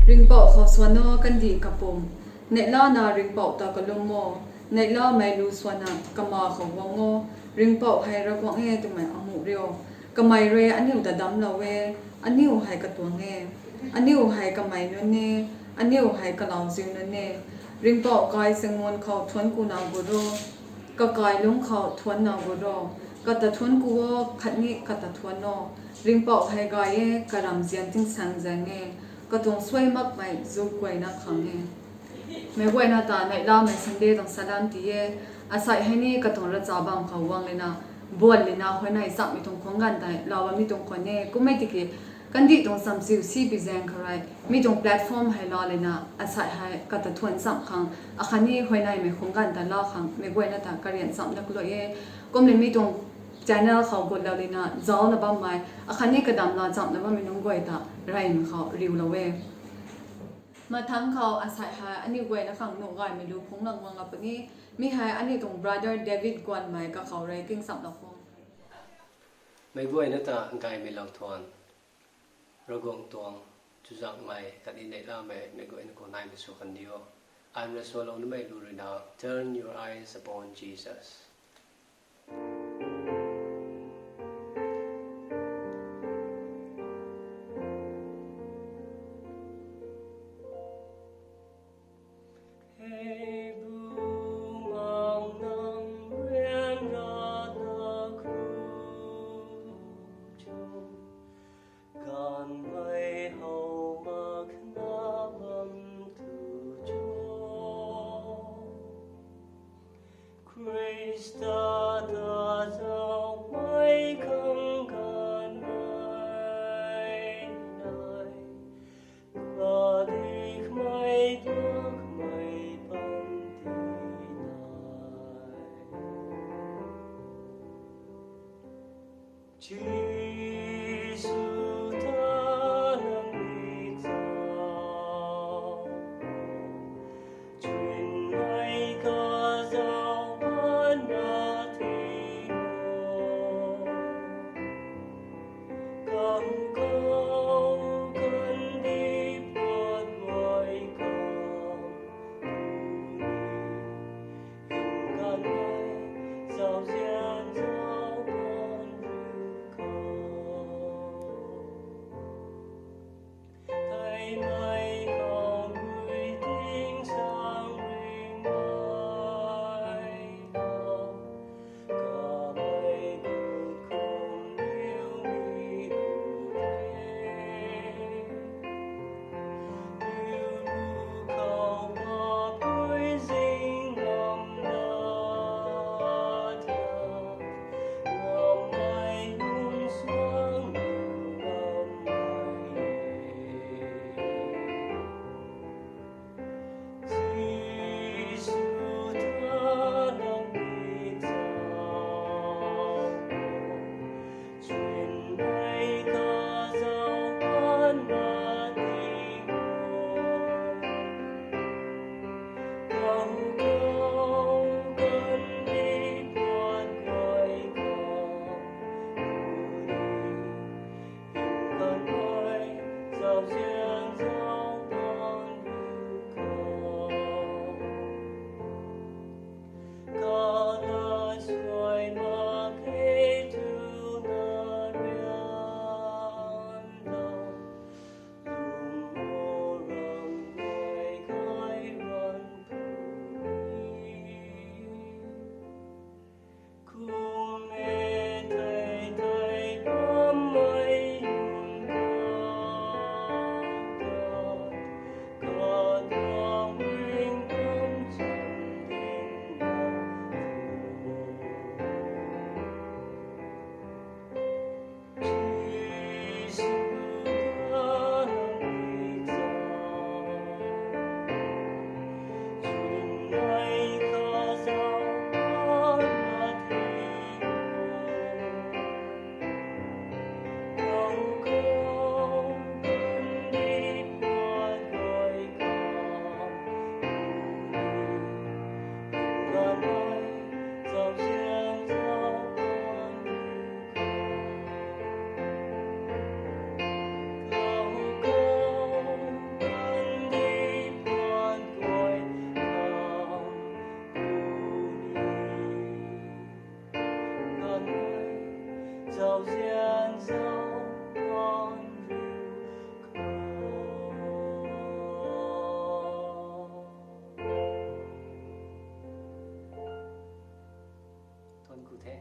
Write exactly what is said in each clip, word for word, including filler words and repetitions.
Ringhpouc khou swan o kandih kapum. Neihlana Ringhpouc ta kalum o. Neihlamei lu swanna kama khou guang o. Ringhpouc hei Ravguangc e twmei amuh rio. Kamei rui aniu ta damclou e. Aniu hei katuang e. Aniu hei kamei nunc e. Aniu hei kalauziu nunc e. Ringhpouc kai sangmun khou thuanc kuna gut ro. Kakai lungc khou thuanc na gut ro. Kata thuanc ku o, khatni kata thuanc o. Ringhpouc hei gay e, karamzian tingsaengzaeng e. Katuang suai makmei zu guayna khang e. Meic guayna ta neihlamei Sunday tuang salam ti e. Asei hei ni katuang ravchap bam khou guang lana, buan lana huayney chamhmei tuang khwang ganv tei laa bammei tuang khwan e. Kummei tiki kandih tuang chamchiu si pi zaeng khou rui mi tuang platform hei laa lana, asei hei kata thuanc chamh khang, akhatni huayneymei khwang ganv ta laa khang meic guayna ta karian chamh dat kalui e. Kumna mi tuang channel khou gutlou lana zaucna bammei, akhatni kadamla chamhna bammei nunc guay ta reymei khou riulou e. Mathangc khou asei hei aniu guayna khang nuh gaymei lu phungc lang guang la puni. Mi hei aniu tuang brother David Guanmei kakhou rui king chamhlou khang. Meic guayna ta gaymei lou thuan. Ravguangc tuang chuzaenghmei khatni neihlamei meic guayna khou naimei sw kan diu. Aymei sualoumei lu rui na, Turn Your Eyes Upon Jesus. Hei bumaengh nang ryanrana kru cho, gaanvmei how makna bam tu cho. Khrista ta zauhmei khang gaanvmei nai, kadikmei dakmei panty nai. Jisu ta nang ni zauc, chwnmei kazauh bana ti o. Kahu khou kandih pat guay khang, tu ni nganvmei zauzian zauc bam riu khang. Zauzian zau ngan riu khou. Thuanc ku the.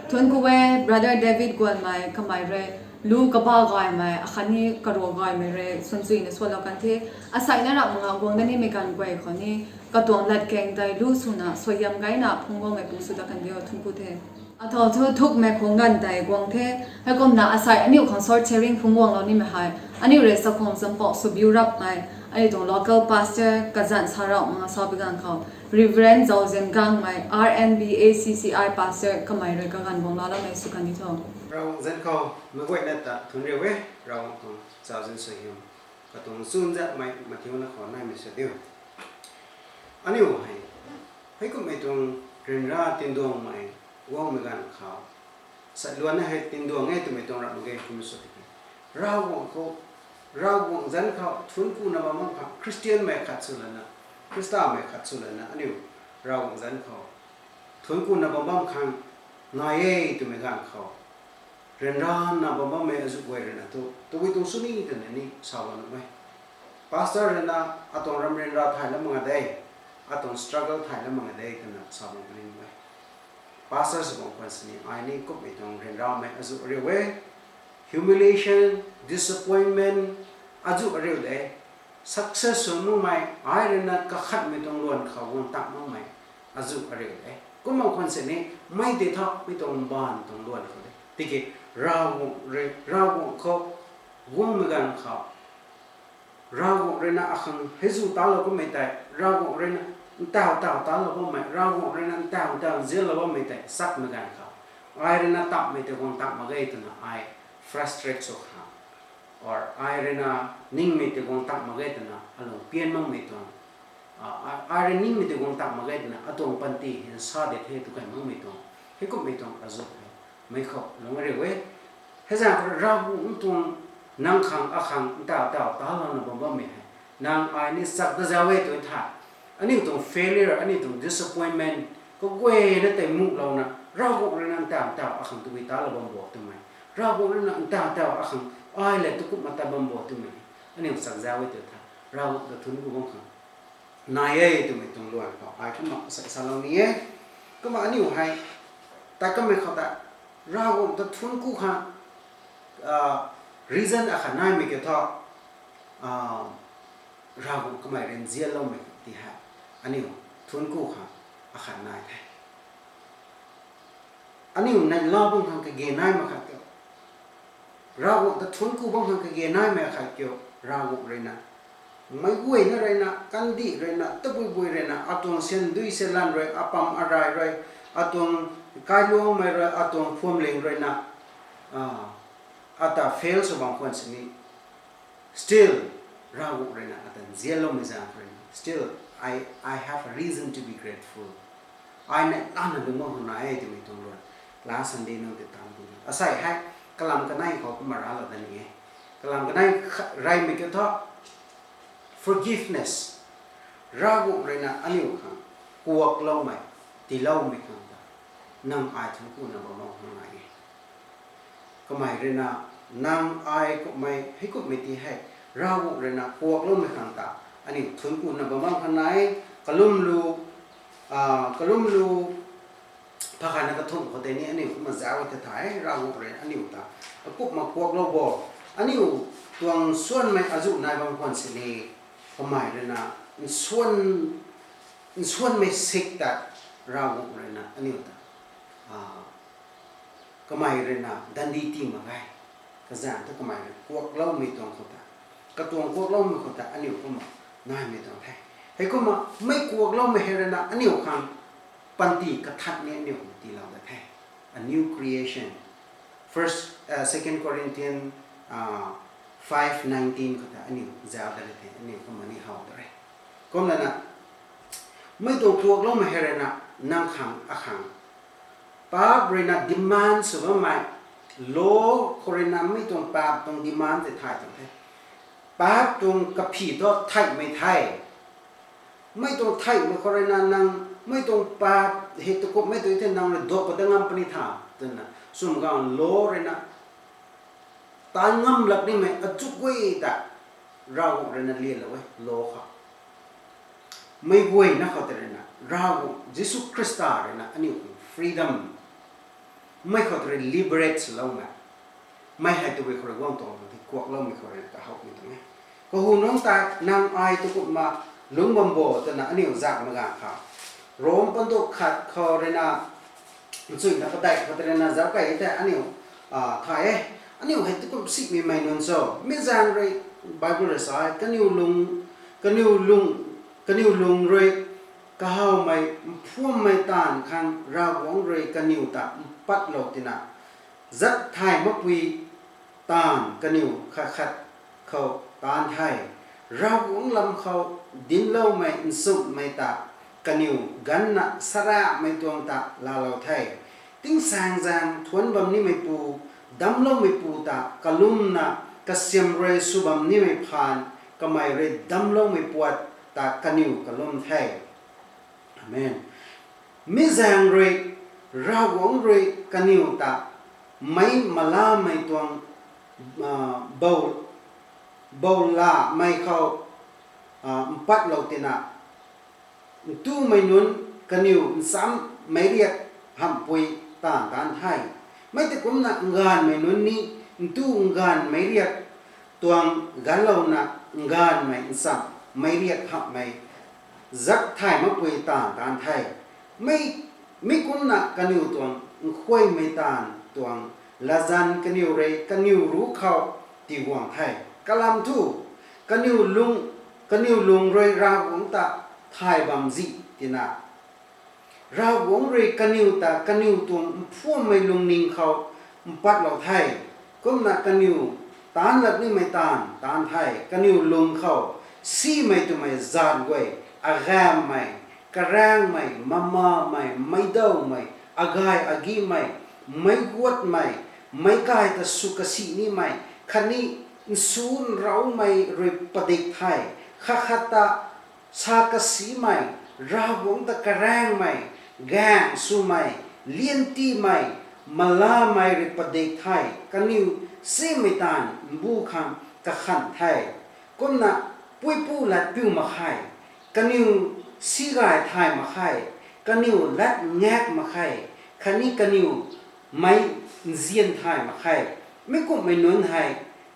Thuanc ku e, Brother David Guanmei kamei rui, lu kaba gaymei, akhatni karua gaymei rui, suanchuina sualou kan the, asei na rak manga guang da nimei ganv guay khou ni, katuang latkaeng tei lu swna, suaihiam gayna, phungc guangmei pu sw da kan diu, thuanc ku the. Athau thu thukmei khou nganv tei guang the, heikumna asei aniu khang short sharing phungc guanglou nimei hei, aniu rui sakhwang champou sw biu rapmei, aniu tuang local pastor, kazanc sa rau manga sa bi ganv khou, Reverend Zauzian Gangmei, R N B A C C I pastor, kamei rui kaganv guang laloumei sw kan ni tho. Ravguangc zanc khou, meic guayna ta thuanc riu e, Ravguangc tuang zauzian suaihiam, katuang chunzatmei mathiuna khou naimei sw diu. Aniu hei, heikumhmei tuang ryanra tinduangmei guangmei ganv khou, satluanna hei tinduang e twmei tuang ram mak ge kum sw tiki, Ravguangc khou, Ravguangc zanc khou thuanc kuna bam bam khang Khristianmei khat sw lana, Khristamei khat sw lana aniu Ravguangc zanc khou thuanc kuna bam bam khang nai e twmei ganv khou, ryanrana bam bammei azuh guay rui na thu, tabui tuang sw ni twna ni sa bam nuh e. Pastor rui na atuang ram ryanra thay lam mak nga de, atuang struggle thay lam mak nga de twna sa bam puni nuh e. Pastor sw bam khwan sini ai ni kummei tuang ryanramei azuh ariu e, humiliation, disappointment, azuh ariu de. Success sw makmei, ai rui na kakhatmei tuang luan khou guang tak makmei azuh ariu de. Kumna khwan sini, mei tei tho, mi tuang mbaanv tuang luan khou de. Tiki, Ravguangc rui, Ravguangc khou, guangmei ganv khou, Ravguangc rui na akhang hei zu talou kummei tei, Ravguangc rui na ntaw taw talou bammei, Ravguangc rui na ntaw ntaw nzianlou bammei tei, sakmei ganv khou, ai rui na tapmei tei guang tak mak ge twna ai frustrate sw khang, or ai rui na ningmei tei guang tak mak ge twna alung pian makmei tuang, a, a, ai rui ningmei tei guang tak mak ge twna atuang panty hei sa de the tw kai makmei tuang, heikumhmei tuang azuh hei, mei khou lung ariu e. Hei zaeng khou Ravguangc tuang nang khang akhang ntaw taw talouna bam bammei hei, nang ai ni chak ta zau e tw tha. Aniu tuang failure, aniu tuang disappointment, kaguayna tei muhlouna, Ravguangc rui na ntaw taw akhang tabui talou bam bo twmei, Ravguangc rui na ntaw taw akhang ai le tu kumna ta bam bo twmei, aniu chak zau e tw tha. Ravguangc ta thuanc ku bam khang nai e twmei tuang luan khou ai kumna sa, salou ni e. Kumna aniu hei, ta kamei khou ta, Ravguangc ta thuanc ku khang, ah, reason akhat naimei kiu thu, ah, Ravguangc kamei rui nzianloumei ti hei, aniu thuanc ku khang akhat nai the. Aniu neihla bam khang kage nai mak khat kiu, Ravguangc ta thuanc ku bam khang kage naimei khat kiu, Ravguangc rui na, meic guayna rui na, kandih rui na, tabuibui rui na, atuang syan dui syan lan rui, apam arai rui, atuang kailuangmei rui, atuang phuamling rui na, ah, ata fail sw bam khwan sini, still, Ravguangc rui na ata nzianloumei zaeng rui na, still, I, I have a reason to be grateful. Ai neih lana lungc bam khang nai e twmei tuang luan, last Sunday nunc tei tan puni. Asei hei, kalam kanei khou kumna raclou dat ni e. Kalam kanei kha-, reymei kiu thu, forgiveness. Ravguangc rui na aniu khang kuakloumei, tiiloumei khang ta, nang ai thuanc kuna bam bam khang nai e. Kamei rui na, nang ai kummei, hei kummei ti hei, Ravguangc rui na kuakloumei khang ta, aniu thuanc kuna bam bam khang nai, kalum lu, ah, kalum lu, phakhatna kathumh khou tei ni aniu kumna zauc e the thei, Ravguangc rui aniu ta akumna kuaklou bo, aniu tuang nsuanmei azuh nai bam khwan sini, kamei rui na nsuan, nsuanmei sik ta, Ravguangc rui na aniu ta, ah, kamei rui na dandi ti mak ge. Kazanc thu kamei rui kuakloumei tuang khou ta, katuang kuakloumei khou ta aniu kumna naimei tuang the. Heikumna mei kuakloumei hei rui na aniu khang panty kathat ni aniu tiilou dat the. A new creation. First, uh, Second Corinthians, uh, five nineteen khou ta aniu zauc dat re the, aniu kumna ni how dat re. Kumlana, mei tuang kuakloumei hei rui na nang khang akhang, paap rui na demand sw bammei, law khou rui na mei tuang paap tuang demand tei thay tuang the. Paap tuang kaphi thu theihmei the. Mei tuang theihmei khou rui na nang, mei tuang paap hei tu kumhmei tu thei nang rui duak pat dat ngam puni tha, twna, Swmgang law rui na, tan ngam lak nimei achu guay ta, Ravguangc rui na lialou e, law khou. Mei guayna khou tei rui na, Ravguangc, Jisu Khrista rui na, aniu khang freedom. Mei khou tei rui liberate swloumei. Mei hei tabui khou rui guang tuang tei kuakloumei khou rui na kahowmei tuang e. Kahu nungc tei nang ai tu kumna lungc bam bo twna aniu zak magang khou. Rom panduk khat khou rui na, chuina padeih khou tei rui na zauc key tei aniu, ah, thay e. Aniu hei tu kum simei mei nunc cho. Mi zaeng rui Bible rui sa e, kaniw lung, kaniw lung, kaniw lung rui kahawmei, mphuammei taanv khang Ravguangc rui kaniw ta mpatlou tina, zat thay makpui taanv kaniw khat khat khou taanv the. Ravguangc lam khou dincloumei nchumhmei ta kaniw ganvna saramei tuang ta laalou the. Tingsaeng zaeng thuanc bam nimeipu, damcloumeipu ta kalumna, kasiam rui sw bam nimei phaan, kamei rui damcloumei puat ta kaniw kalum the. Amen. Mi zaeng rui, Ravguangc rui kaniw ta meic malamei tuang, ah, bou, bou lamei khou, ah, mpatlou tina, ntumei nunc kaniw ncham meic riak hamhpui taanv taanv the. Mi tei kumna nganvmei nunc ni ntu nganv meic riak tuang ganvlouna nganvmei ncham meic riak hamhmei zat thay makpui taanv taanv the. Mi, mi kumna kaniw tuang nkhuaymei taanv tuang latzan kaniw rui kaniw ruc khou tiguang the. Kalam thu, kaniw lung, kaniw lung rui Ravguangc ta thay bam zih tina, Ravguangc rui kaniw ta kaniw tuang mphuammei lungning khou mpatlou the. Kumna kaniw taanc lat nimei taanv taanv the. Kaniw lung khou simei twmei zaat guay, agammei, karaengmei, mamamei, meicdawmei, agay agimei, meic guatmei, meic kai ta sw kasi nimei, khatni nsu nraumei rui padik the. Khat khat ta sa kasimei, Ravguangc ta karaengmei, gaeng swmei, liantimei, malamei rui padik the. Kaniw simei taanv mbu khang kakhan the. Kumna puipu lat piu mak khe, kaniw si gay thay mak khe, kaniw lat ngak mak khe, khatni kaniw meic nzian thay mak khe. Mi kumhmei nunc hei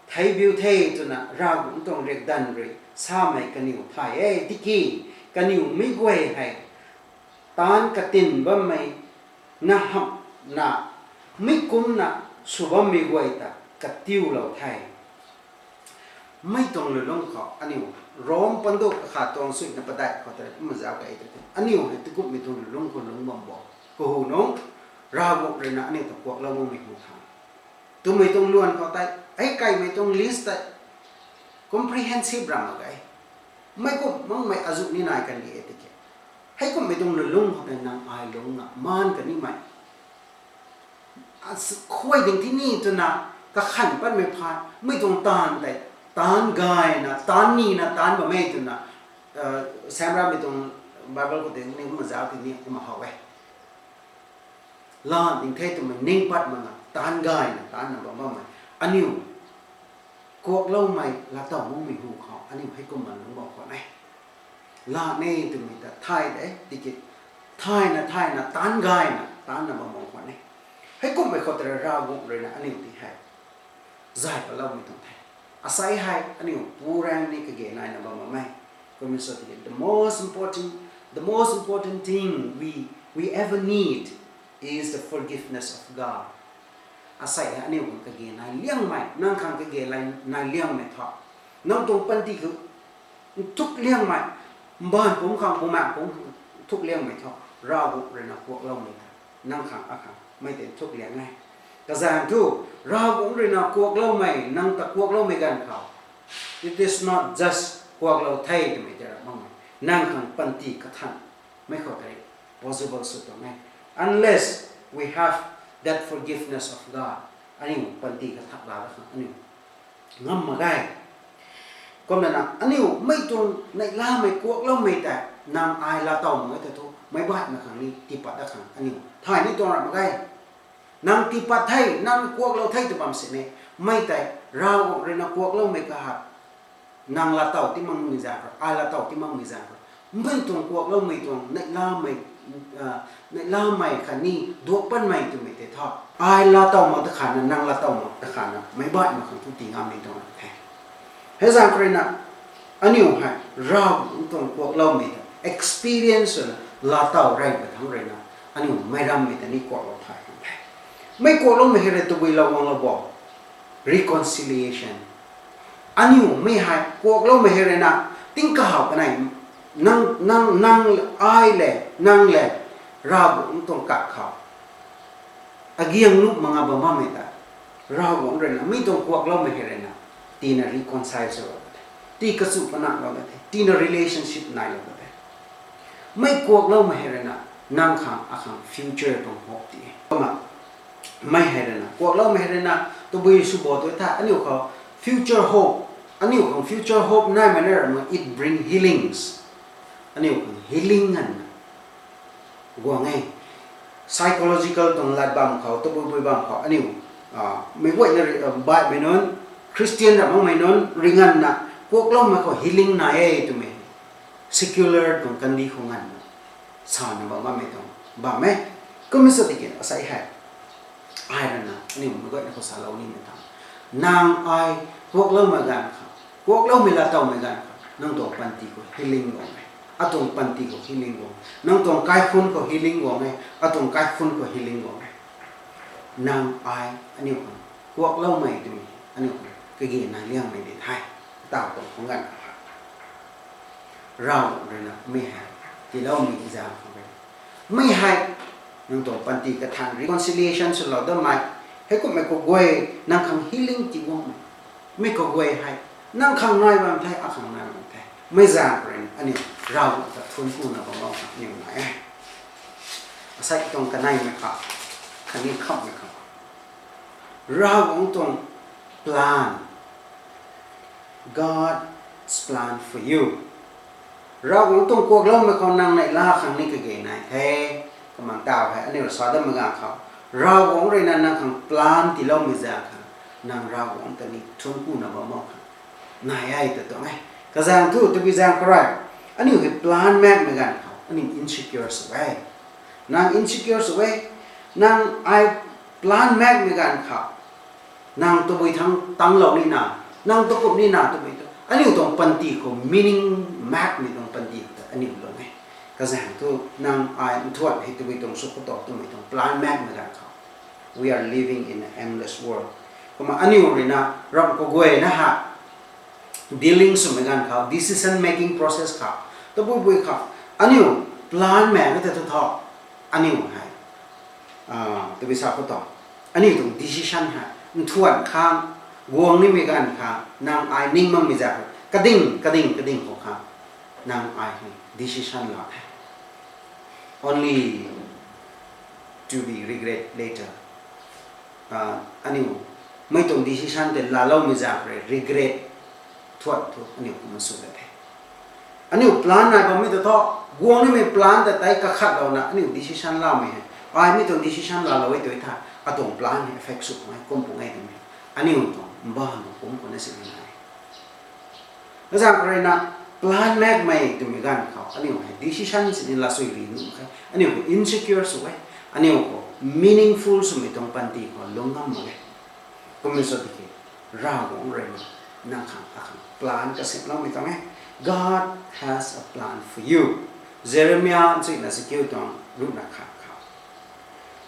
theibiu the twna Ravguangc tuang riakdanv rui samei kaniw thay e. Tiki kaniw mi guay hei taanc katin bammei na hamhna, mi kumna sw bammei guay ta katiulou the. Mi tuang lulungc khou aniu, Rom panduk akhat tuang suina padeih khou tei kumna zauc key tei, aniu hei tu kumhmei tuang lulungc khou lungc bam bo. Kahu nungc, Ravguangc rui na aniu ta kuaklou makmei hu tha twmei tuang luan khou tei, hei kaimei tuang list tei, comprehensive ram mak ge. Mei kum makmei azuh ni nai kan di e tiki, hei kumhmei tuang lulungc khou tei nang ai lungcna maan kanimei, khuay ding tini twna kakhan patmei phaan, mei tuang taanv tei, taanc gayna, taanc nina, taanc bammei twna, samramei tuang Bible khou tei ni kumna zauc tini kumna how e. Laan ding the twmei ning pat makna, taanc gayna, taancna bam bammei. Aniu, kuakloumei laatow makmei hu khou, aniu hei kumna lungc bam khwan e. Laan e twmei ta thay de, tiki, thayna, thayna, taanc gayna, taancna bam bam khwan e. Hei kumhmei khou tei Ravguangc rui na aniu ti hei zay paloumei tuang the. Asei hei aniu pu raeng ni kage naina bam bammei. Kumna sa tiki, the most important, the most important thing we, we ever need is the forgiveness of God. Asei hei aniu khang kage nai liangmei, nang khang kage nai liangmei thu, nang tuang panty khou nthuk liangmei, mbaanv pumc khang, bumaengh pumc khang nthuk liangmei thu, Ravguangc rui na kuakloumei ta nang khang, akhang mei tei nthuk liang e. Kazaeng thu, Ravguangc rui na kuakloumei, nang ta kuakloumei ganv khou, it is not just kuaklou the twmei tei ra makmei, nang khang panty kathan mei khou tei possible sw tuang e. Unless we have that forgiveness of God, aniu panty kathan laa da khang aniu ngam mak ge. Kumna na aniu mei tuang neihlamei kuakloumei tei nang ai laatow mak ge tei thu, meic baihmei khang ni tiipat da khang aniu thay ni tuang ra mak ge. Nang tiipat the, nang kuaklou the tw bam sini, mei tei Ravguangc rui na kuakloumei kaha, nang laatow ti makmei zaeng khou, ai laatow ti makmei zaeng khou, mei tuang kuakloumei tuang neihlamei, neihlamei khatni duak panmei twmei tei tho. Ai laatow mak ta khatna, nang laatow mak ta khatna meic baihmei khang thu tii ngam ni tuang the. Hei zaeng khou rui na, aniu hei Ravguangc tuang kuakloumei ta experience swna laatow rey ba thangc rui na, aniu meic rammei ta ni kuaklou thay khang the. Mei kuakloumei hei rui tabui lou guanglou bo, reconciliation. Aniu mei hei kuakloumei hei rui na, tingkauh kanei, nang, nang, nang, ai le, nang le, Ravguangc tuang kat khou agiang nuh mak nga bam bammei ta, Ravguangc rui na mi tuang kuakloumei hei rui na, tina reconcile swlou ta the, tii kachu pananglou ta the, tina relationship nailou ta the. Mei kuakloumei hei rui na, nang khang akhang future tuang hope ti e. Kumna mei hei rui na, kuakloumei hei rui na tabui sw bo tu tha, aniu khou future hope, aniu khang future hope naimei na ramna, it bring healings. Aniu khang healing nganvna guang e. Psychological tuang lat bam khou, tabui bui bam khou aniu, meic guayna, baihmei nunc, Christian ra makmei nunc rui nganvna, kuakloumei khou healing nai e twmei secular tuang kandih khou nganvna sana bam bammei tuang bam e. Kumna sw tiki asei hei, ai rui na aniu meic guayna khou salou nimei tuang, nang ai kuakloumei ganv khou, kuakloumei laatowmei ganv khou, nang tuang panty khou healing guang e. Atuang panty khou healing guang e. Nang tuang kaikhunc khou healing guang e. Atuang kaikhunc khou healing guang e. Nang ai aniu khang kuakloumei twmei, aniu khang kage nai liangmei di the. Taw tuang khang ganv khou Ravguangc rui na mei hei tiiloumei zaeng khou rui, mei hei nang tuang panty kathan reconciliation swlou dammei, heikumhmei kaguay, nang khang healing tii guangmei, mei kaguay hei nang khang nai bam the, akhang nai bam the. Mei zaeng khou rui aniu Ravguangc ta thuanckuna bam bam khang aniu nai e. Asei tuang kaneimei khou, khatni khamhmei khou, Ravguangc tuang plan, God's plan for you. Ravguangc tuang kuakloumei khou nang neihla khang ni kage nai the. Kumna taw hei aniu sa dammei ganv khou, Ravguangc rui na nang khang plan tiiloumei zaeng khang, nang Ravguangc ta ni thuanckuna bam bam khang nai e ta tuang e. Kazaeng thu tabui zaeng khou rui, aniu hei plan makmei ganv khou aniu insecure sw e. Nang insecure sw e. Nang ai plan makmei ganv khou, nang tabui thangc tanglou nina, nang takum nina twmei tu aniu tuang panty khou meaning makmei tuang panty khou ta aniu lung e. Kazaeng thu nang ai nthuan hei tabui tuang sw khou ta twmei tuang plan makmei ganv khou, we are living in an endless world. Kumna aniu rui na ramh kaguayna ha dealing swmei ganv khou, decision making process khou, tabui bui khou, aniu plan mak e ta thu thu, aniu hei, tabui sa khou ta, aniu tuang decision hei nthuan khang, guang nimei ganv khang nang ai ning makmei zaeng khou, kading kading kading khou khang nang ai hei decision laa the, only to be regret later. Aniu mei tuang decision tei laaloumei zaeng khou rui regret thuan thu aniu kumna sw la the. Aniu plan nai bammei ta thu, guang nimei plan ta tei kakhatlouna aniu decision laamei hei, ai mi tuang decision laalou e tu tha, atuang plan hei affect sw pung e, kum pung e twmei, aniu tuang mbaanv tuang kum khou na sini nai. Kazaeng khou rui na, plan makmei twmei ganv khou aniu hei decision sini laa sui ri nuh khe, aniu khou insecure sw e, aniu khou meaningful swmei tuang panty khou lung ngam mak e. Kumna sw tiki, Ravguangc rui na nang khang akhang plan kasiamhloumei tuang e. God has a plan for you. Jeremiah nchuina sikiu tuang ruhna khat khou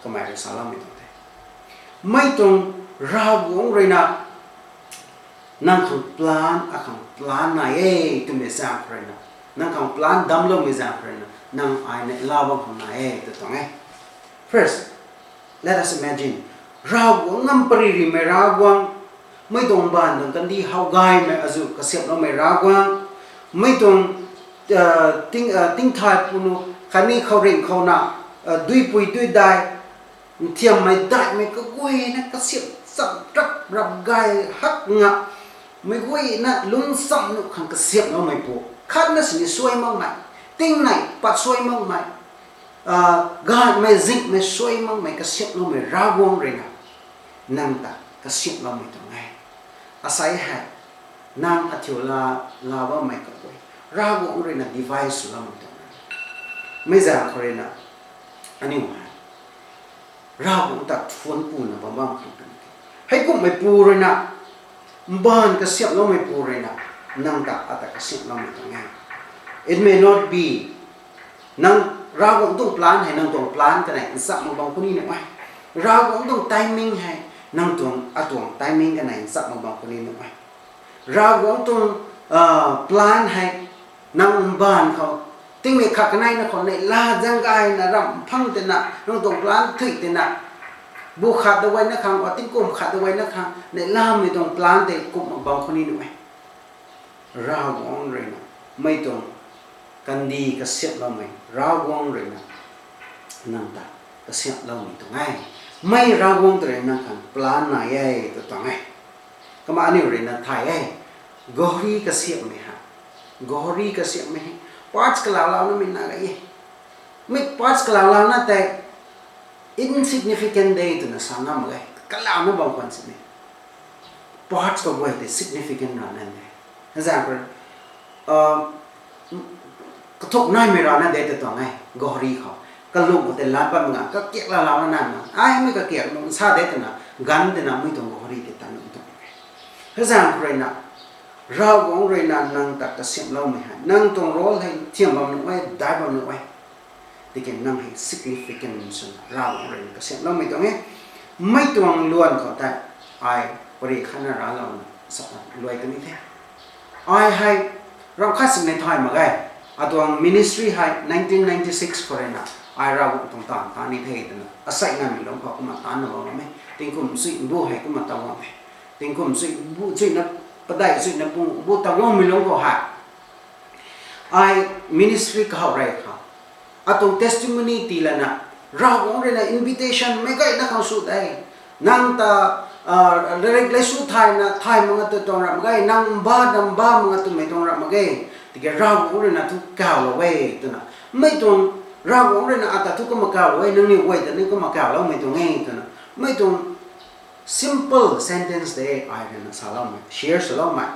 kamei rui saloumei tuang the. Mei tuang Ravguangc rui na nang khang plan, akhang plan nai e twmei zaeng khou rui na, nang khang plan damcloumei zaeng khou rui na, nang ai neihla bam khang nai e tw tuang e. First, let us imagine, Ravguangc ngam pary rimei Ravguangc, mei tuang mbaanv tuang kandih how gaymei azuh kasiamhloumei Ravguangc, mei tuang tingthai punu khatni khouringh khouna, duipui duidai, nthiammei daihmei kaguayna kasiamh cham rap rap gay hak nga, mei guayna lungcham nuh khang kasiamhloumeipu, khatna sini suai makmei, tingnei pat suai makmei, gaanhmei, zingmei, suai makmei, kasiamhloumei Ravguangc rui na nang ta kasiamhloumei tuang e. Asei hei, nang athiu la, la bammei kaguay, Ravguangc rui na divide swloumei tuang e. Mei zaeng khou rui na, aniu hei Ravguangc ta thuanc puna bam bam khang kan e. Heikumhmei pu rui na, mbaanv kasiamhloumei pu rui na, nang ta ata kasiamhloumei tuang e. It may not be, nang Ravguangc tuang plan hei nang tuang plan kanei nchak mak bam khou ni nuh e. Ravguangc tuang timing hei nang tuang, atuang timing kanei nchak mak bam khou ni nuh e. Ravguangc tuang plan hei nang mbaanv khou, tingmei khat kanei na khou neihla zaeng gayna ramh phang tina, nang tuang plan thuy tina, bu khat da guayna khang, a tingkum khat da guayna khang neihlamei tuang plan tei kumh mak bam khou ni nuh e. Ravguangc rui na, mei tuang kandih kasiamhloumei Ravguangc rui na nang ta kasiamhloumei tuang e. Mei Ravguangc ta rui nang khang plan nai e tw tuang e. Kumna aniu rui na thay e, gari kasiamhmei hei, gari kasiamhmei hei parts kalaulouna mei na gay e. Mei parts kalaulouna tei insignificant de twna sa ngam mak ge. Kalauna bam khwan sini, parts kaguay tei significant rana de. Example, kathuk naimei rana de tw tuang e, gari khou. Kalung khou tei lat bam nga, kakiak lalouna nai ma, ai mei kakiak nung sa de twna, ganv tina mei tuang gari tei ta nung tuang e. Hei zaeng khou rui na, Ravguangc rui na nang ta kasiamhloumei hei, nang tuang role hei thiam bam nuh e, dai bam nuh e. Tiki nang hei significant swna Ravguangc rui na kasiamhloumei tuang e. Mei tuang luan khou tei, ai pari khatna raclouna sa luai kani the. Ai hei ram khat sini thay mak ge. Atuang ministry hei nineteen ninety six khou rui na, ai Ravguangc tuang taanv ta ni the twna asei nganvmei lungc khou kumna taanna bam e. Tingkum chuy bu hei kumna ta bam e. Tingkum chuy bu, chuy na, padeih chuy na pung bu ta guangmei lungc khou hei, ai ministry kahou rey khou, atuang testimony tii lana, Ravguangc rui na invitation meic gayna khang sw de. Nang ta, latrik lei sw thayna thay mak nga tw tuang ram mak ge, nang mba na mba mak nga twmei tuang ram mak ge. Tiki Ravguangc rui na thu kaulou e twna, mei tuang, Ravguangc rui na ata thu kumna kaulou e, nangniw guay ta ni kumna kauloumei tuang e twna, mei tuang simple sentence de ai rui na saloumei, share swloumei.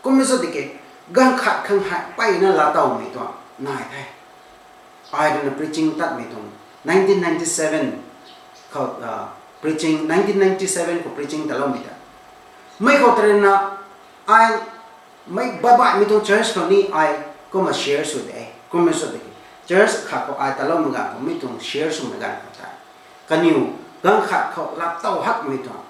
Kumna sw tiki, ganv khat khang hei mpeyna laatowmei tuang nai the. Ai rui na preaching tatmei tuang nineteen ninety seven khou, preaching, nineteen ninety seven khou preaching taloumei ta, mei khou ta rui na, ai, mei baihbaihmei tuang church khou ni ai kumna share sw de. Kumna sw tiki, church khat khou ai taloumei ganv khou, mei tuang share swmei ganv khou tei, kaniw ganv khat khou laatow hakmei tuang,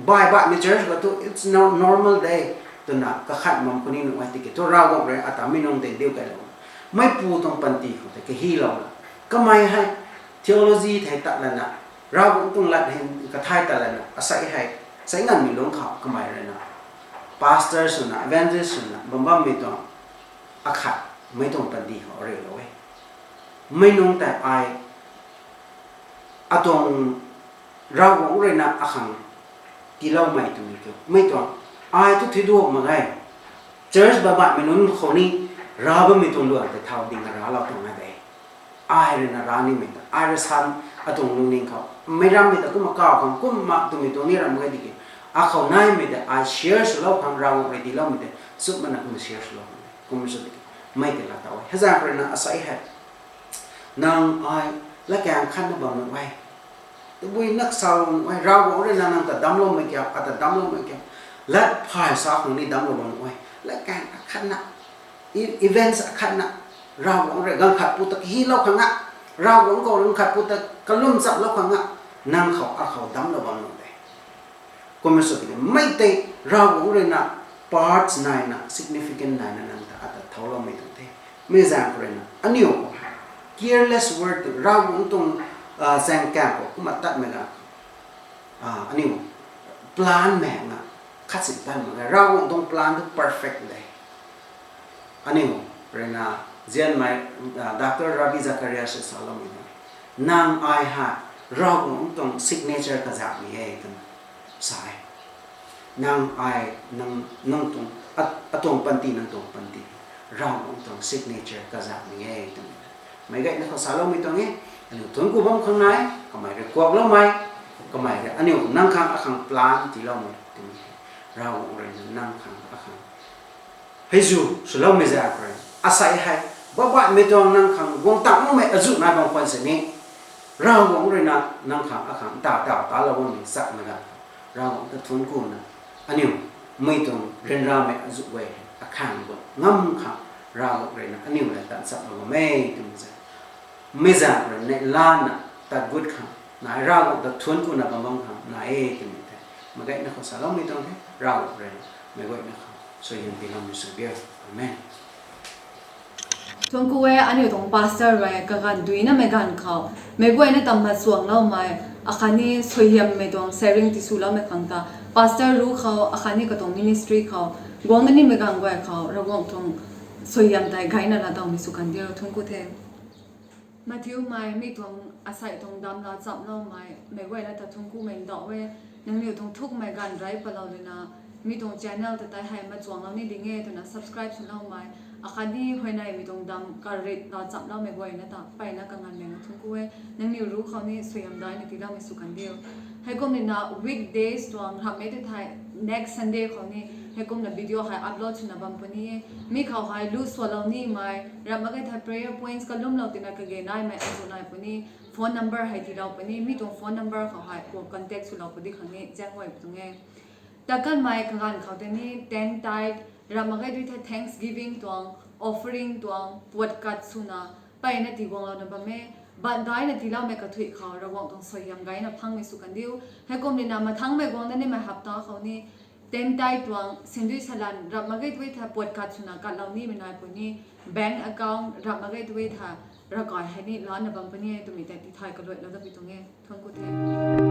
baihbaihmei church khou thu it's no, normal de twna kakhat bam khou ni nuh e. Tiki thu Ravguangc rui ata mei nung tei diu kailou, meipu tuang panty khou tei kahylouna, kamei hei theology thei tat lana, Ravguangc tuang lat hei kathai tat lana, asei hei, asei nganvmei lungc khou kamei rui na pastor swna, evangelist swna bam bammei tuang, akhat, mei tuang panty khou riulou e. Mei nung tei ai, atuang, Ravguangc rui na akhang tiiloumei twmei kiu, mei tuang, ai thu thuiduak mak ge. Church baihbaihmei nunc khou ni, rav bammei tuang luan tei thau ding raclou tuang na de. Ai rui na rav nimei ta, ai rui sa, atuang lungning khou meic rammei ta kumna kaw khang, kumna twmei tuang ni ram mak ge tiki, akhou naimei tei ai share swlou khang, Ravguangc rui tiiloumei tei chumna kumna share swlou khang de. Kumna sw tiki, mei tei laatow e. Hei zaeng khou rui na asei hei, nang ai latkaeng khatna bam nuh e. Tabui nak sa bam nuh e, Ravguangc rui na nang ta damcloumei kiu, ata damcloumei kiu, lat phay sa khang ni damclou bam nuh e. Latkaeng akhatna, e-, events akhatna, Ravguangc rui ganv khat pu ta kahylou khang a, Ravguangc khou ganv khat pu ta kalum chamlou khang a, nang khou akhou damclou bam nuh de. Kumna sw tiki, mei tei Ravguangc rui na parts naina, significant naina nang ta ata thouloumei tuang the. Mei zaeng khou rui na aniu khou hei careless word, Ravguangc tuang zaeng kaeng khou kumna tatmei ganv khou, aniu plan mei na khat sin tan mak ge. Ravguangc tuang plan thu perfect de. Aniu rui na, zianmei, Doctor Ravi Zacharias rui saloumei na, nang ai hei Ravguangc tuang signature kazakmei e twna sa e. Nang ai, nang, nang tuang, a, atuang panty, nang tuang panty, Ravguangc tuang signature kazakmei e twmei Meic guayna khou saloumei tuang e, aniu thuanc ku bam khang nai, kamei rui kuakloumei, kamei rui aniu nang khang akhang plan tiiloumei twmei. Ravguangc rui na nang khang akhang hei zu swloumei zaeng khou rui, asei hei, babaihmei tuang nang khang guang tangloumei azuh nai bam khwan sini, Ravguangc rui na nang khang akhang ta ta talou bammei chakmei ganv khou, Ravguangc ta thuanc kuna, aniu mei tuang ryanramei azuh guay akhang guang ngam khang, Ravguangc rui na aniu lev tat chaplou bam e twmei zaeng, mei zaeng rui neihla na tat gut khang nai, Ravguangc ta thuanc kuna bam bam khang nai e twmei the. Meic guayna khou saloumei tuang the, Ravguangc rui na meic guayna khou suaihiam tiiloumei sw diu. Amen. Thuanc ku e, aniu tuang pastor rui kaganv duinamei ganv khou meic guayna ta machuangloumei akhatni suaihiammei tuang sharing tiswloumei khang ta, pastor ru khou akhatni katuang ministry khou guang nimei ganv guay khou Ravguangc tuang suaihiam tei gayna laa dawmei sw kan diu. Thuanc ku the. Mathiumei mi tuang asei tuang dam laa chamloumei meic guayna ta thuanc kumei ndauh e. Nangniw tuang thukmei ganv rey palou luna, mi tuang channel ta tei hei machuanglou ni ding e twna subscribe swloumei akhatni huayneymei tuang dam karit laa chamloumei guayna ta mpeyna kanganvmei na thuanc ku e. Nangniw ru khou ni suaihiam daina tiiloumei sw kan diu. Heikumna weekdays tuang ramhmei tu thei next Sunday khou ni heikumna video hei upload swna bam puni e. Mi khou hei lu swlou nimei, ramh mak ge thei prayer points kalumlou tina kage naimei azuh nai puni, phone number hei tiilou puni, mi tuang phone number khou hei kuang contact swlou pudi khang ni zaenghuay tuang e. Takanmei kaganv khou tei ni ten tithe, ramh mak ge thei thanksgiving tuang, offering tuang puat kat swna mpeyna tiguanglouna bam e. Bandaina tiiloumei kathuic khou Ravguangc tuang suaihiam gayna phangmei sw kan diu. Heikumna mathangmei guang da nimei hapta khou ni ten tithe tuang sindui salan ramh mak ge thei puat kat swna katlou nimei nai puni, bank account ramh mak ge thei ravkai hei ni lana bam puni e twmei tei tithay kaluailou da pi tuang e. Thuanc ku the.